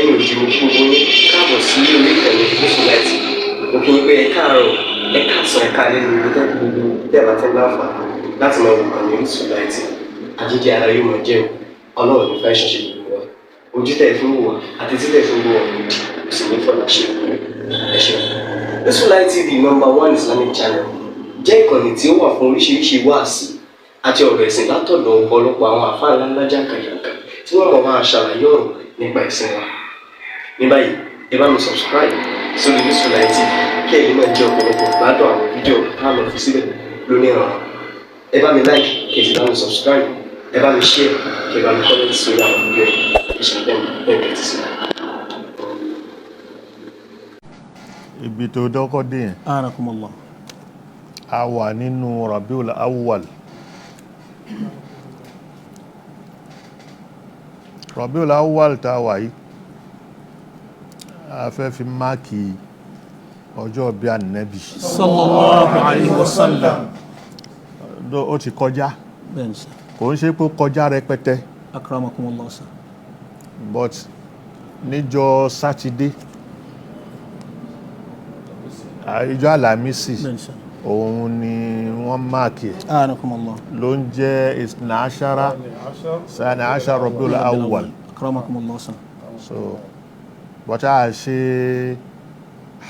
Lẹ́yìn òdì, mo kí gbogbo yín káàbọ̀ sí orí ìkànnì Orísun Light. Mo kí yín pé ẹ káàárọ̀, ẹ káàsán, ẹ káalẹ́ ní gbogbo gbogbo tẹ́ ẹ bá ti ń láǹfààní láti máa wò ìkànnì Orísun Light. Àjíjẹ ara yóò máa jẹun. Ọlọ́run ní fẹ́ ṣiṣẹ́ gbogbo wa. Ojú tẹ̀ fún wò wá àti títẹ̀ fún wò wá òdì kò sì ní fọlá ṣe. Ẹ ṣeun. Orísun Light TV, number one Islamic channel, jẹ́ ìkànnì tí ó wà fún oríṣiríṣi wáàsí àti ọ̀rọ̀ ẹ̀sìn látọ̀dọ̀ ọ̀pọ̀lọpọ̀ àwọn àfáà ńláńlá jàǹkàjàǹkà tí wọ́n mọ̀ máa ṣàlàyé ọ̀rọ̀ nípa ẹ̀sìn wa. Ní báyìí, ẹ bá mi subscribe sórí Orísun Light TV kí ẹ̀yin náà jẹ́ ọ̀pọ̀lọpọ̀ gbádùn àwọn fídíò tá a lọ fi síbẹ̀ lónìí ọ̀rọ̀. Ẹ bá mi like, kí ẹ sì bá mi subscribe, ẹ bá mi share, kí ẹ bá mi comment sórí àwọn fídíò yìí. Ẹ ṣe bẹ́ẹ̀ bẹ́ẹ̀ tẹ́tí sí i. Ibi tó dọ́kọ́ dé yẹn. Anakumullah. A wà nínú Rabiul Awwal. Rabiul Awwal tá a wà yìí, a fẹ́ fi máàkì ọjọ́ bí Ànábì. Sallallahu alayhi wa sallam. Ó ti kọjá. Bẹ́ẹ̀ni sir. Kò ń ṣe pé ó kọjá rẹpẹtẹ. Akramakumullah sir. But níjọ́ sátidé, ìjọ́ àlàmísì, Bẹ́ẹ̀ni sir. òun ni wọ́n máàkì ẹ̀. Anakumullah. Ló ń jẹ́ ìsìnà aṣára sani aṣára Rabiul Awwal. Akramakumullah sir. So but a ṣe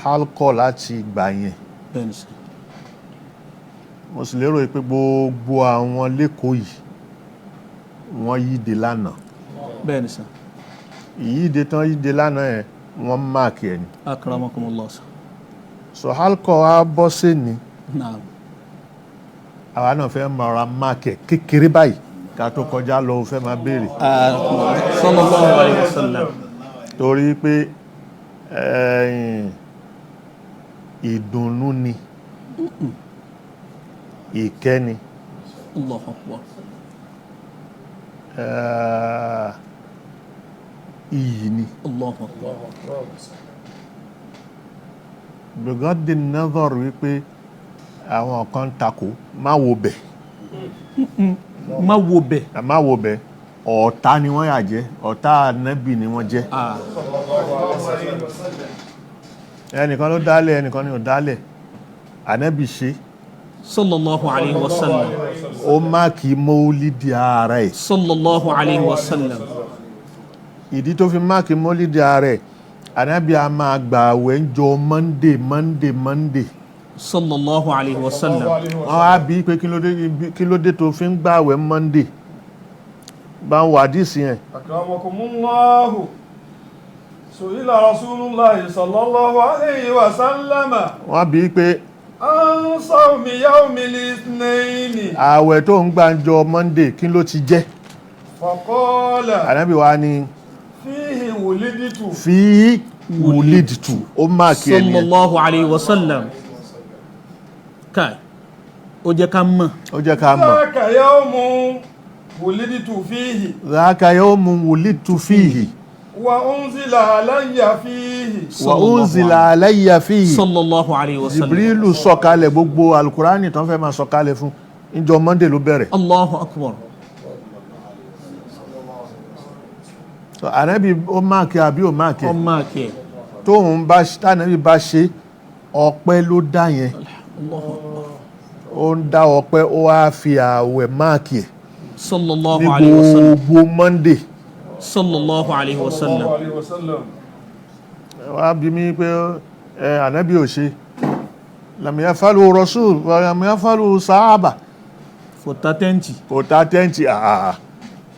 halkọ láti ìgbà yẹn. Bẹ́ẹ̀ni sir. Mo sì lérò pé gbogbo àwọn lẹ́kọ̀ọ́ yìí wọ́n yíde lánàá. Bẹ́ẹ̀ni sir. Ìyíde tán yíde lánàá yẹn, wọ́n máàkì ẹ̀ ni. Akramakumullah sir. So halkọ wa bọ́ sí ni. Naam. Àwa náà fẹ́ mọ̀ra máàkì ẹ̀ kékeré báyìí ká tó kọjá lọ, fẹ́ máa béèrè. Anakumullah. Sallallahu alayhi wa sallam. Torí pé ẹ̀yìn ìdùnnú ni, ìkẹ́ni, Allahu akbar. Iyì ni. Allahu akbar. Bigadi nazar wípé àwọn kan takò, má wo bẹ̀. Má wo bẹ̀. Má wo bẹ̀, ọ̀tá ni wọ́n yà jẹ́, ọ̀tá Ànábì ni wọ́n jẹ́. Ẹnìkan ló dálẹ̀, ẹnìkan ni ò dálẹ̀. Ànábì ṣe. Sallallahu alayhi wa sallam. Ó máàkì mọ́lídìí ara ẹ̀. Sallallahu alayhi wa sallam. Ìdí tó fi máàkì mọ́lídìí ara ẹ̀, Ànábì a máa gbà àwẹ̀ ń jọ Monday, Monday, Monday. Sallallahu alayhi wa sallam. Wọ́n á bí pé kí ló dé tó fi ń gbà àwẹ̀ Monday? Bá ń wà díìsì yẹn. Akramakumullahu. Su'ila Rasulullahi sallallahu alayhi wa sallama. Wọ́n bí pé An sawmi yawmil ithnaini. àwẹ̀ tó ń gbà ń jọ Monday, kí ló ti jẹ́? Faqala. Ànábì wa ni Fihi wuliditu. Fi wùlídìtù, ó máàkì ẹni yẹn. Sallallahu alayhi wa sallam. Kai, ó jẹ́ ká mọ̀. Ó jẹ́ ká mọ̀. Dhaka yawmun wuliditu fihi. Dhaka yawmun wùlídìtù fihi. Wa unzila alayya fihi. Wa unzila alayya fihi. Sallallahu alayhi wa sallam. Jibrilu sọ̀kalẹ̀, gbogbo alukurani tó ń fẹ́ máa sọ̀kalẹ̀ fún ìjọ Monday ló bẹ̀rẹ̀. Allahu akbar. So Ànábì ó máàkì àbí ó máàkì? Ó máàkì ẹ̀. Tóun bá tànàbí bá ṣe, ọpẹ́ ló dá yẹn. Allahu akbar. Ó ń dá ọpẹ́, ó wá fi ààwẹ̀ máàkì ẹ̀ Sallallahu ní alayhi wa sallam. gbogbo Monday. Sallallahu alayhi wa sallam. Sallallahu alayhi wa sallam. Wá bí mi pé ẹ Ànábì ò ṣe, lam yafalu rasul wa lam yafalu sahaba. Kò ta tẹ́ǹtì. Kò ta tẹ́ǹtì. Àà,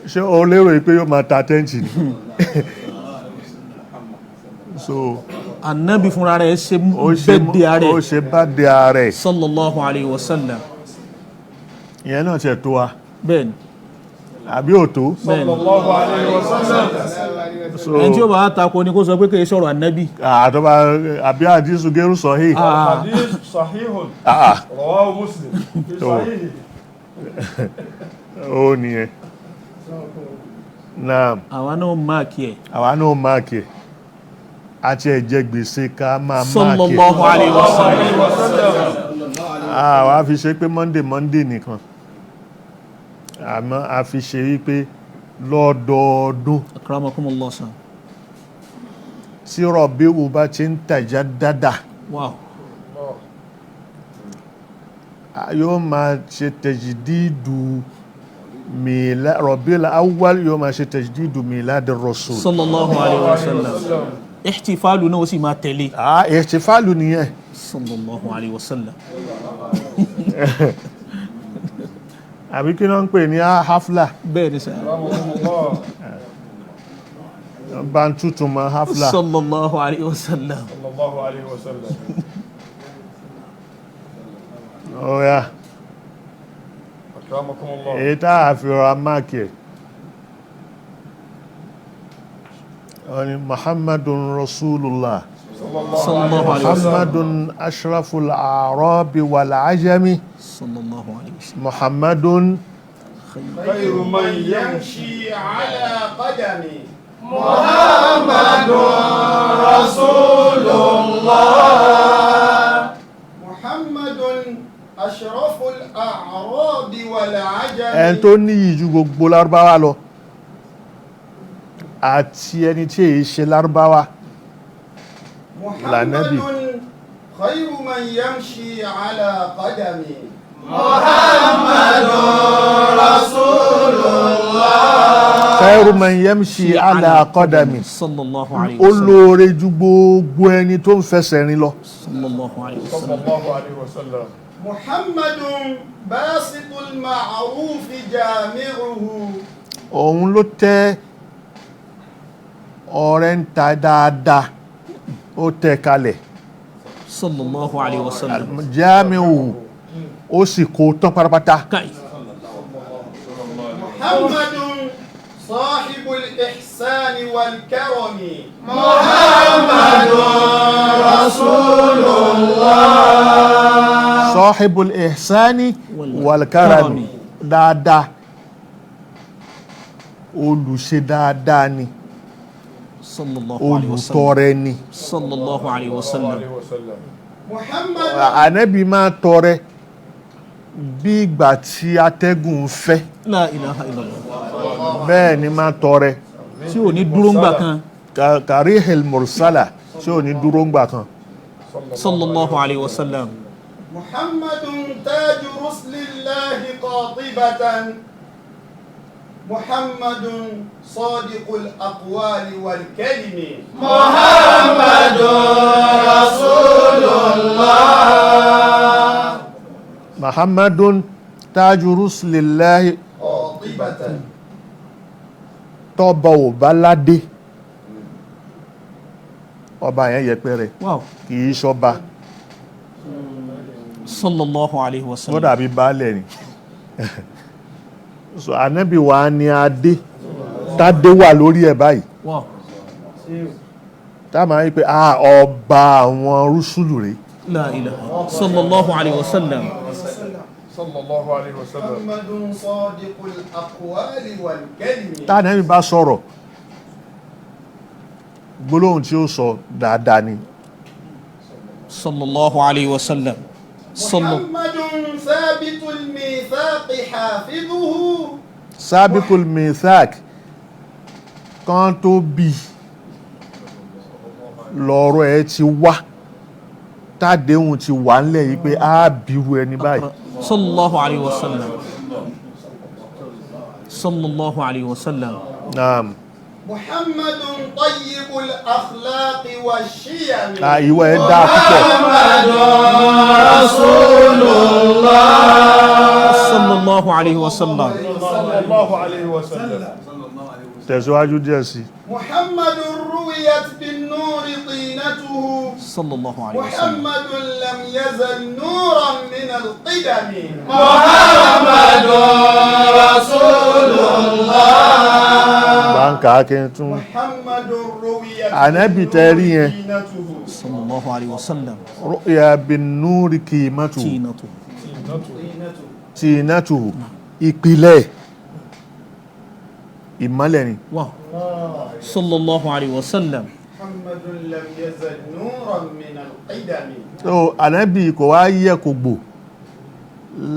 ṣé o lérò pé yóò máa ta tẹ́ǹtì ni? So Ànábì fúnra rẹ̀ ṣe ó ṣe bẹ́ẹ̀dẹ̀ ààrẹ. Ó ṣe bá dé ààrẹ. Sallallahu alayhi wa sallam. Ìyẹn náà tiẹ̀ tó wa. Bẹ́ẹ̀ni. Àbí ò tó? Bẹ́ẹ̀ni. Sallallahu alayhi wa sallam. So Ẹni tí ó bá tako ni kó sọ pé kì í sọ̀rọ̀ Ànábì. Àtọ́ba àbí àdísù gẹ́rù sọ̀hí. Hadith sahihun. Rawahu Muslim. Fi sahihi. Ó nìyẹn náà. Àwa náà máàkì ẹ̀. Àwa náà máàkì ẹ̀, àti ẹ̀jẹ̀ gbèsè ká máa máàkì ẹ̀. Sallallahu alayhi wa sallam. Àwa fi ṣe pé Monday Monday nìkan, àmọ́ a fi ṣe wípé lọ́dọọdún. Akramakumullah sir. Tí rọ̀bíù bá ti ń tàjá dáadáa, Wow. Yóò máa ṣe tẹ̀jìdìdù mìlá rọ̀bíù awwal, yóò máa ṣe tẹ̀jìdìdù mìládì rasul. Sallallahu alayhi wa sallam. Ihtifalu náà ó sì máa tẹ̀lé. Ah, ihtifalu nìyẹn. Sallallahu alayhi wa sallam. Àbí kí náà ń pè ní hafla? Bẹ́ẹ̀ ni sà. Bá ń tútù mọ́ hafla. Sallallahu alayhi wa sallam. Sallallahu alayhi wa sallam. Ọ̀yà. Akramakumullah. Èyí tá a fi rọra máàkì ẹ̀ wọ́n ni Muhammadun Rasulullah. Sallallahu alayhi wa sallam. Muhammadun ashraful arabi wal ajami. Sallallahu alayhi wa sallam. Muhammadun خير من يمشي على قدمه. محمد رسول الله، محمد أشرف الأعراب والعجم. Ẹni tó níyì ju gbogbo lárúbáwá lọ àti ẹni tí èyí ṣe lárúbáwá lànàbì. محمد خير من يمشي على قدمه. Khairu man yamshi ala qadami. Sallallahu alayhi Ó wa sallam. lóore ju gbogbo ẹni tó ń fẹsẹ̀ rìn lọ. Sallallahu alayhi wa صلى sallam. الله عليه وسلم. محمد باسط المعروف جامعه. Òun ló tẹ́ ọrẹ ń ta dáadáa, ó tẹ́ kalẹ̀. Sallallahu alayhi wa sallam. Jamiu, ó sì kó tán pátápátá. Kai. محمد صاحب الإحسان والكرم. Sahibul ihsani wal karami, dáadáa, olùṣe dáadáa ni. Sallallahu alayhi wa sallam. Olùtọrẹ ni. Sallallahu alayhi wa sallam. عليه وسلم. محمد Ànábì máa tọrẹ bí ìgbà tí atẹ́gùn ń fẹ́. La ilaha illallah. Bẹ́ẹ̀ ni máa tọrẹ. Tí ò ní dúró ńgbà kan. Karihil mursala, tí ò ní dúró ńgbà kan. Sallallahu alayhi wa sallam. محمد تاج رسل الله قاطبة، محمد صادق الأقوال والكلم. Muhammadun tájú rusulillahi قاطبة. Tọ́ba ò bá ládé, ọba yẹn yẹpẹrẹ. Wow. Kì í ṣọba. Sallallahu alayhi wa Ó sallam. dàbí baálẹ̀ ni. So ànábì wa ni adé tádé wà lórí ẹ̀ báyìí. Wow. Tá a máa ń pè ah ọba àwọn rúṣùlù rèé. La ilaha. Sallallahu alayhi wa sallam. صلى الله عليه وسلم. محمد صادق الأقوال والكلم. Tá ànábì bá sọ̀rọ̀, gbólóhùn tí ó sọ dáadáa ni. Sallallahu alayhi wa sallam. محمد ثابت الميثاق حافظه. Sábìkul mithaq kan tó bí lọ́rọ̀ ẹ ti wá, tádéhùn ti wà ńlẹ̀ yìí pé á bírú ẹni báyìí. Sallallahu alayhi wa sallam. Sallallahu alayhi wa sallam. Naam. محمد طيب الأخلاق والشيم. Ah, ìwà ẹ̀ dáa púpọ̀. Sallallahu alayhi wa sallam. صلى الله عليه وسلم. Tẹ̀síwájú díẹ̀ sí. محمد رويت بالنور طينته. Sallallahu alayhi wa sallam. محمد لم يزل نورا من القدم. Báńkà kí n tún. محمد رويت Ànábì tẹ́ rí yẹn. طينته. Sallallahu alayhi wa sallam. Ru'ya bin nuri qimatu. Tinatu. Tinatu, ìpìlẹ̀ ìmọ́lẹ̀ ni. Wow. Sallallahu alayhi wa sallam. محمد لم يزل نورا من القدم. So ànábì kò wá yẹ kò gbò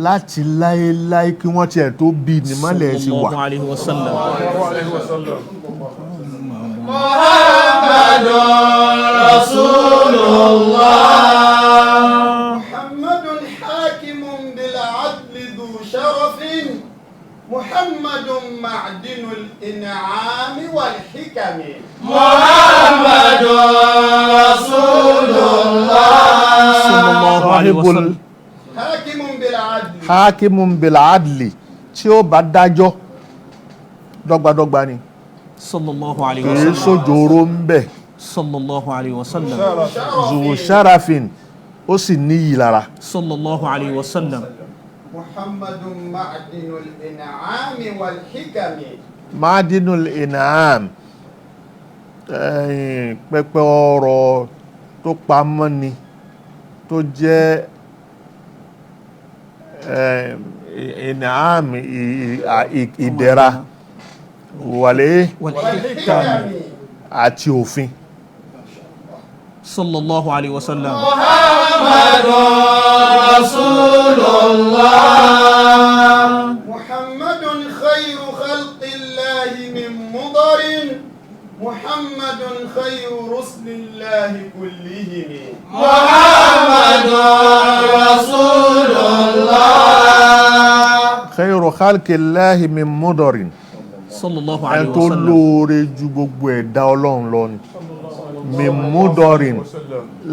láti láéláé kí wọ́n tiẹ̀ tó bí nímọ́lẹ̀ ti wà. Sallallahu alayhi wa sallam. صلى الله عليه وسلم. محمد والحكم. محمد رسول الله. Sallallahu alayhi wa Sahibul sallam. حاكم بالعدل. hakimun bil'adli, tí ó bá dájọ́ dọ́gbadọ́gba ni, Sallallahu alayhi wa kìí sallam. sójóró ń bẹ̀. Sallallahu alayhi wa sallam. Zu sharafin, ó sì níyì lára. Sallallahu alayhi wa sallam. محمد معدن الإنعام والحكم. Madinul inam, ẹ̀yìn pẹpẹ ọrọ̀ tó pamọ́ ni, tó jẹ́ inam, ìdẹ̀ra wàlé Wal-hikam. àti òfin. Sallallahu alayhi wa sallam. محمد رسول الله. محمد خير خلق الله من مضر. محمد خير رسل الله كلهم. محمد رسول الله. Khayru khalqillahi min mudarin, Sallallahu ẹni alayhi tó wa sallam. lóore ju gbogbo ẹ̀dá ọlọ́run lọ ni. Min mudarin,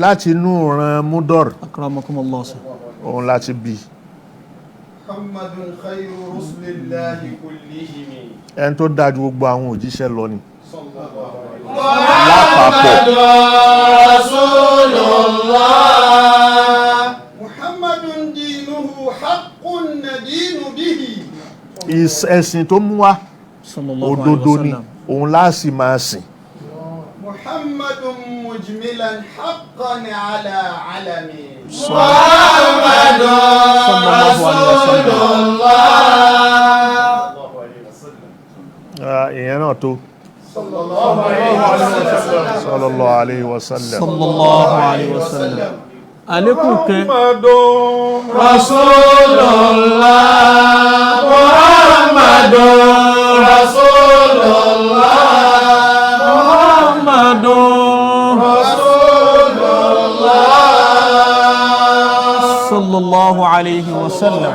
láti inú ìran mudar, Akramakum Allah. òun láti bí. محمد خير رسل الله كلهم. Ẹni tó dáa ju gbogbo àwọn òjíṣẹ́ lọ ni صلى الله عليه وسلم. lápapọ̀. محمد رسول الله. محمد دينه حق ندين به. Ẹ̀sìn tó mú wá Sallallahu alayhi òdodo wa ni, sallam. òun láàsì máa sìn. محمد مجملا حقا على علم. محمد Sallallahu alayhi wa رسول sallam. الله. الله عليه وسلم. Ah, ìyẹn náà tó. صلى الله عليه وسلم. Sallallahu alayhi wa sallam. Sallallahu alayhi wa sallam. Àlékún kẹ́. محمد رسول الله. محمد رسول الله. Muhammadun رسول الله. sallallahu alayhi wa sallam.